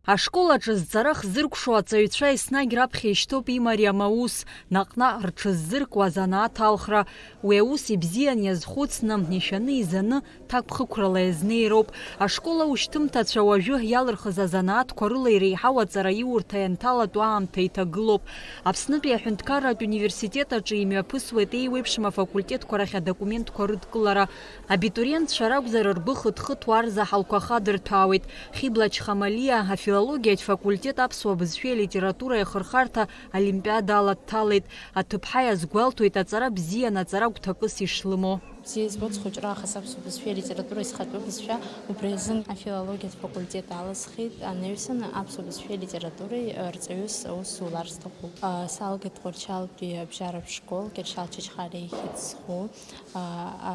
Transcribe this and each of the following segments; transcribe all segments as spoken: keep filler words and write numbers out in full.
Ашкол аҿы зҵара хзыркәшо аҵаҩцәа еснагь раԥхьа ишьҭоуп имариам аус, наҟ-наҟ рҽыззыркуа азанааҭ алхра. Уи аус ибзиан иазхәыцны, ишәаны изаны, ҭакԥхықәрала иазнеироуп. Ашкол аушьҭымҭацәа уажәы иалырхыз азанааҭқәа рыла иреиҳау аҵараиурҭа ианҭалатәу аамҭа иҭагылоуп. Аԥснытәи аҳәынҭқарратә университет аҿы имҩаԥысуеит еиуеиԥшым афакультетқәа рахь адокументқәа рыдкылара. Абитуриентцәа ракәзар, ргәы хыҭ-хыҭуа арзаҳалқәа хадырҭәаауеит. Хибла Чхамалиа афилологиатә факультет аԥсуа бызшәеи алитературеи ахырхарҭа олимпиада ала дҭалеит. Аҭыԥҳа иазгәалҭоит аҵара бзиан аҵара гәҭакыс ишлымоу. Бзиа избоит схәыҷра аахыс аԥсуа бызшәеи алитературеи схатәы бызшәа, убри азын афилологиатә факультет алысхит, анаҩсан аԥсуа бызшәеи алитературеи рҵаҩыс аус зулар сҭахуп. Салгеит Тҟәарчалтәи абжьаратә школ, Кьыршьал Чачхалиа ихьӡ зху.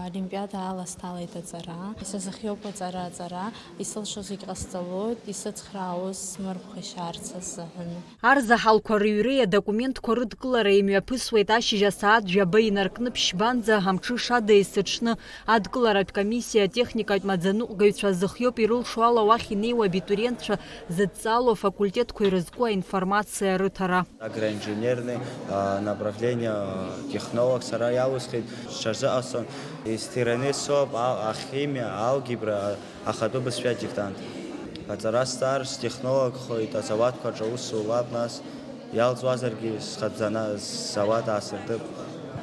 Олимпиада ала сҭалеит аҵара. Исазыхиоуп аҵара аҵара, исылшо зегь ҟасҵалоит, исыцхраауаз смырхәашьарц азыҳәан. Арзаҳалқәа рыҩреи адокументқәа рыдкылареи имҩаԥысуеит ашьыжь асааҭ жәаба инаркны ԥшьбанӡа амҽыш ада есыҽны. Адкыларатә комиссиа атехникатә маӡаныҟәгаҩцәа зыхиоуп ирылшо ала уахь инеиуа абитуриентцәа зыдҵаало афакультетқәа ирызку аинформациа рыҭара. Агроинженерный, а, направление, а, технолог сара иалысхит, сҽазыҟасҵон. Исҭираны соуп а-, ахимиа, алгебра, а, ахатәы бызшәа адиктант. Аҵара сҵар, стехнологхоит, азауадқәа рҿы аус зулап, нас иалҵуазаргьы схатә зана-, зауад аасыртып.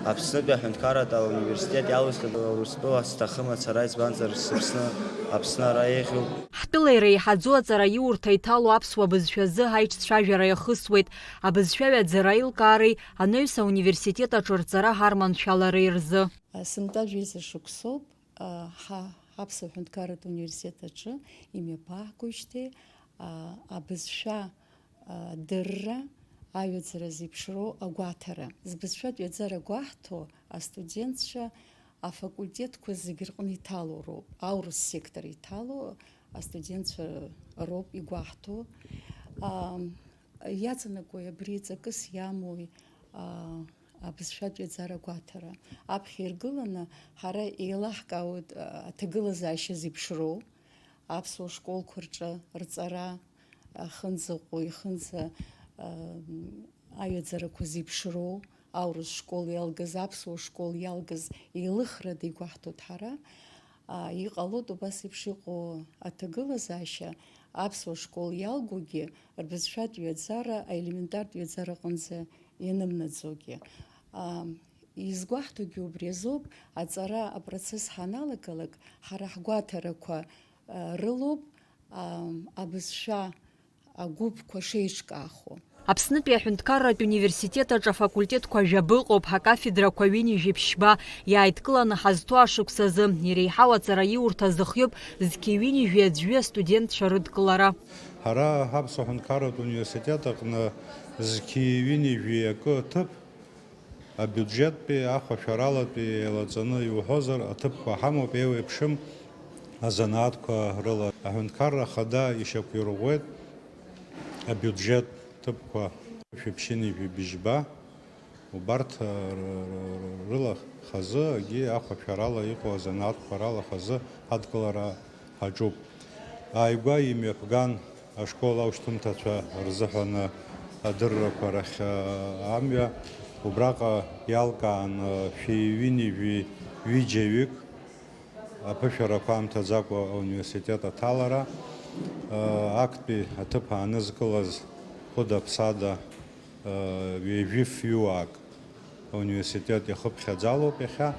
Аԥснытәи аҳәынҭқарратә ауниверситет иалысхит, Урыстәыла сҭахым ацара, избанзар, сыԥсны Аԥсны ара еиӷьуп. Ҳтәыла иреиҳаӡоу аҵараиурҭа иҭало аԥсуа бызшәазы аиҿцәажәара иахысуеит. Абызшәа ҩаӡара аилкаареи анаҩс ауниверситет аҿы рҵара ҳарманшәалареи рзы. Сынтәа жәеиза шықәсоуп, а, ҳа, ҳаԥсуа ҳәынҭқарратә университет аҿы имҩаԥааҳгоижьҭеи, а, абызшәа, а, дырра, аҩаӡара зеиԥшроу агәаҭара. Збызшәатә ҩаӡара гәаҳҭо астудентцәа афакультетқәа зегь рҟны иҭало роуп, аурыс сектор иҭало астудентцәа роуп игәаҳҭо. А, иаҵанакуеи абри ҵакыс иамоуи, а, абызшәатә ҩаӡара гәаҭара. Аԥхьа иргыланы ҳара еилаҳкаауеит, а, аҭагылазаашьа зеиԥшроу, аԥсуа школқәа рҿы рҵара ахынӡаҟоу, ихынӡа, а, аҩаӡарақәа зеиԥшроу, аурыс школ иалгаз, аԥсуа школ иалгаз еилыхрада игәаҳҭоит ҳара. А, иҟалоит убас еиԥш иҟоу аҭагылазаашьа, аԥсуа школ иалгогьы, рбызшәатә ҩаӡара, аелементартә ҩаӡара аҟынӡа ианымнаӡогьы. А, изгәаҳҭогьы убри азоуп, аҵара апроцесс ҳаналагалак, ҳара ҳгәаҭарақәа, а, рылоуп, а, абызшәа агәыԥқәа шеиҿкаахо. Аԥснытәи аҳәынҭқарратә университет аҿы афакультетқәа жәаба ыҟоуп, акафедрақәа ҩынҩажәи ԥшьба. Иааидкыланы ҳазҭоу ашықәсазы иреиҳау аҵараиурҭа зыхиоуп зқьи ҩынҩажәи аӡәы астудентцәа рыдкылара. Ҳара ҳаԥсуа ҳәынҭқарратә университет аҟны зқьи ҩынҩажәи акы аҭыԥ абиуџьеттәи, ахәашәаралатәи еилаҵаны иуҳәозар, аҭыԥқәа ҳамоуп, еиуеиԥшым азанааҭқәа рыла. Аҳәынҭқарра Ахада ишьақәирӷәӷәеит абиуџьет ҭыԥқәа шәиԥшьынҩажәи быжьба, убарҭ р-, р-, р-, рыла хазы, агьи ахәашәарала иҟоу азанааҭқәа рыла хазы адкылара ҳаҿуп. Ааигәа имҩаԥган ашкол аушьҭымҭацәа рзыҳәаны адыррақәа рахь, а, амҩа. Убраҟа иалкаан, а, шәи ҩынҩажәи ҩыџьаҩык аԥышәарақәа амҭаӡакәа ауниверситет аҭалара, а, актәи аҭыԥ аанызкылаз хәыда-ԥсада, а, ҩажәи фҩыуаак ауниверситет иахыԥхьаӡалоуп иахьа,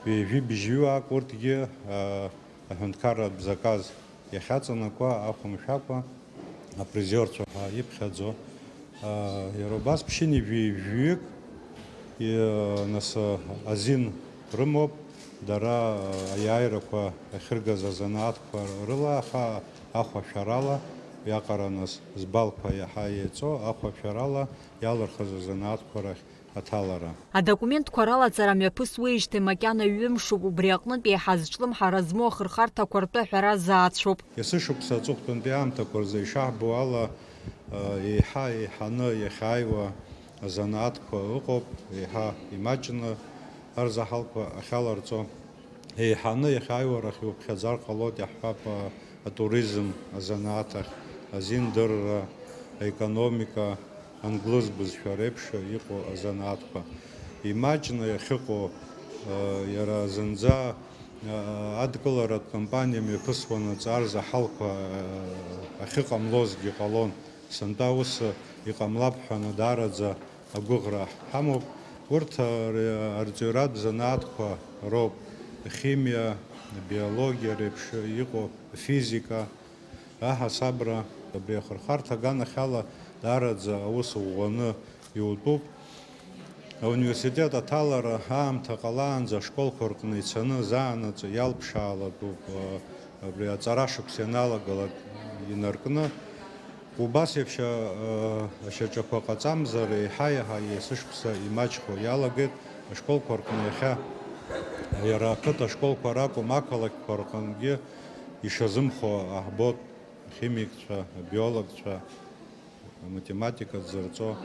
ҩажәи быжьҩыуаак урҭгьы, а, аҳәынҭқарратә заказ иахьаҵанакуа ахәымшәакәа апризиорцәа ҳәа иԥхьаӡо, аа, иара убас ԥшьынҩажәи жәаҩык, и-, нас, азин рымоуп, дара, аа, аиааирақәа ахьыргаз азанааҭқәа рыла, аха ахәашәарала, уиаҟара нас збалқәа иаҳа еиҵо, ахәашәарала иалырхыз азанааҭқәа рахь аҭалара. Адокументқәа ралаҵара мҩаԥысуеижьҭеи макьана ҩымшуп, убри аҟнытә еиҳа зҿлымҳара змоу ахырхарҭақәа ртәы аҳәара заацәоуп. Есышықәса аҵыхәтәантәи аамҭақәа рзы ишаҳбо ала, еиҳа еиҳаны иахьааиуа азанааҭқәа ыҟоуп, еиҳа имаҷны арзаҳалқәа ахьаларҵо. Еиҳаны иахьааиуа рахь иуԥхьаӡар ҟалоит, иаҳҳәап, атуризм азанааҭ ахь. Азиндырра, аекономика, англыз бызшәа реиԥш иҟоу азанааҭқәа. Имаҷны иахьыҟоу, э, иара зынӡа, э, адкыларатә кампаниа мҩаԥысуан, аҵар заҳалқәа, э, ахьыҟамлозгьы ҟалон. Сынтәа ус иҟамлап ҳәа даараӡа агәыӷра ҳамоуп. Урҭ ар-, арҵаҩратә занааҭқәа роуп, химиа, биологиа реиԥш иҟоу, физика, аҳасабра. Абри ахырхарҭа аганахьала даараӡа аус ӷәӷәаны иутәуп. Ауниверситет аҭалара аамҭа ҟалаанӡа ашколқәа рҟны ицаны заанаҵы иалԥшаалатәуп, абри аҵара шықәса ианалагалак инаркны. Убас еиԥш, а, ашьаҿақәа ҟаҵамзар, еиҳа-еиҳа есышықәса имаҷхо иалагеит. Ашколқәа рҟны иахьа, иара ақыҭа ашколқәа ракәым, ақалақьқәа рҟынгьы ишазымхо аҳбот, ахимикцәа, абиологцәа, аматематика дзырҵо.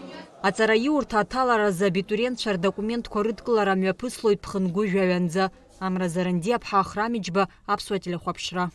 Аҵараиурҭа аҭаларазы абитуриентцәа рдокументқәа рыдкылара мҩаԥыслоит ԥхынгәы жәаҩанӡа. Амра Зарандиаԥҳа, Ахрамиџьба, Аԥсуа телехәаԥшра.